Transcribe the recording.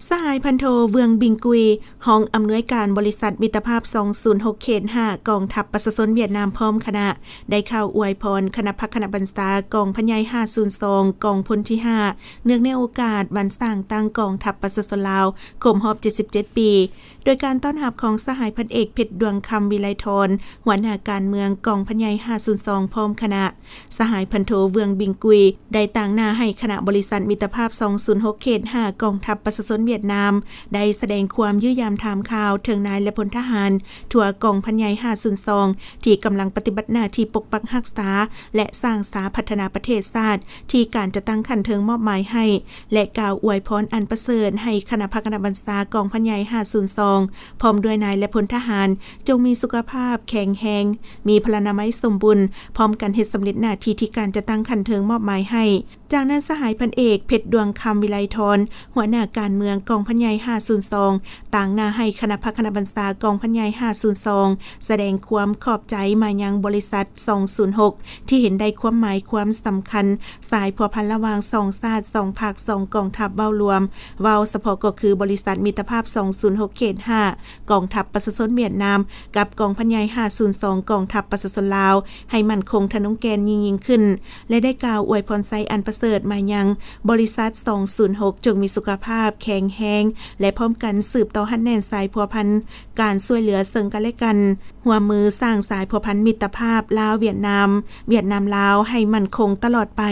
ສະຫາຍພັນໂທ ເວືອງ ບິງກຸຍ ຮອງອຳນວຍການບໍລິສັດມິດຕະພາບສອງສູນຫົກເຂດຫ້າ ກອງທັບປະຊາຊົນຫວຽດນາມ ພ້ອມຄະນະ ໄດ້ກ່າວອວຍພອນຄະນະພັກຄະນະບັນຊາກອງພັນໃຫຍ່ຫ້າສູນສອງ ກອງພົນທີຫ້າ ເນື່ອງໃນໂອກາດວັນສ້າງຕັ້ງກອງທັບປະຊາຊົນລາວຄົບຮອບເຈັດສິບເຈັດປີ ໂດຍການຕ້ອນຮັບຂອງສະຫາຍພັນເອກ ເພັດ ດວງຄຳ ວິໄລທອນ ຫົວໜ້າການເມືອງກອງພັນໃຫຍ່ຫ້າສູນສອງ ພ້ອມຄະນະ. ສະຫາຍພັນໂທ ເວືອງ ບິງກຸຍ ໄດ້ຕາງໜ້າໃຫ້ຄະນະບໍລິສັດມິດຕະພາບສອງສູນຫົກເຂດຫ້າ ກອງທັບປະຊາຊົນຫວຽດນາມ ໄດ້ສະແດງຄວາມຢ້ຽມຢາມຖາມຂ່າວເຖິງນາຍ ແລະ ພົນທະຫານທົ່ວກອງພັນໃຫຍ່ຫ້າສູນສອງ ທີ່ກຳລັງປະຕິບັດໜ້າທີ່ປົກປັກຮັກສາ ແລະ ສ້າງສາພັດທະນາປະເທດຊາດ ທີ່ການຈັດຕັ້ງຂັ້ນເທິງມອບໝາຍໃຫ້ ແລະ ກ່າວອວຍພອນອັນປະເສີດໃຫ້ຄະນະພັກຄະນະບັນຊາກອງພັນໃຫຍ່ຫ້າສູນສອງ ພ້ອມດ້ວຍນາຍ ແລະ ພົນທະຫານ ຈົ່ງມີສຸຂະພາບແຂງແຮງ, ມີພະລານາໄມສົມບູນ, ພ້ອມກັນເຮັດສຳເລັດໜ້າທີ່ທີ່ການຈັດຕັ້ງຂັ້ນເທິງມອບໝາຍໃຫ້. ຈາກນັ້ນ ສະຫາຍພັນເອກ ເພັດ ດວງຄຳ ວິໄລທອນ ຫົວໜ້າການເມືອງກອງພັນໃຫຍ່ຫ້າສູນສອງ ຕາງໜ້າໃຫ້ຄະນະພັກຄະນະບັນຊາກອງພັນໃຫຍ່ຫ້າສູນສອງ ສະແດງຄວາມຂອບໃຈມາຍັງບໍລິສັດສອງສູນຫົກ ທີ່ເຫັນໄດ້ຄວາມໝາຍຄວາມສຳຄັນ ສາຍພົວພັນລະຫວ່າງສອງຊາດ, ສອງພັກ, ສອງກອງທັບເວົ້າລວມ, ເວົ້າສະເພາະກໍຄືບໍລິສັດມິດຕະພາບສອງສູນຫົກເຂດຫ້າ ກອງທັບປະຊາຊົນຫວຽດນາມ ກັບກອງພັນໃຫຍ່ຫ້າສູນສອງ ກອງທັບປະຊາຊົນລາວ ໃຫ້ໝັ້ນຄົງທະນົງແກ່ນຍິ່ງໆຂຶ້ນ ແລະ ໄດ້ກ່າວອວຍພອນໄຊອັນປະເສີດມາຍັງບໍລິສັດສອງສູນຫົກ ຈົ່ງມີສຸຂະພາບແຂງແຮງ ແລະ ພ້ອມກັນສືບຕໍ່ຮັດແໜ້ນສາຍພົວພັນ ການຊ່ວຍເຫຼືອເຊິ່ງກັນ ແລະ ກັນ, ຮ່ວມມືສ້າງສາຍພົວພັນມິດຕະພາບລາວ-ຫວຽດນາມ, ຫວຽດນາມ-ລາວ ໃຫ້ໝັ້ນຄົງຕະຫຼອດໄປ.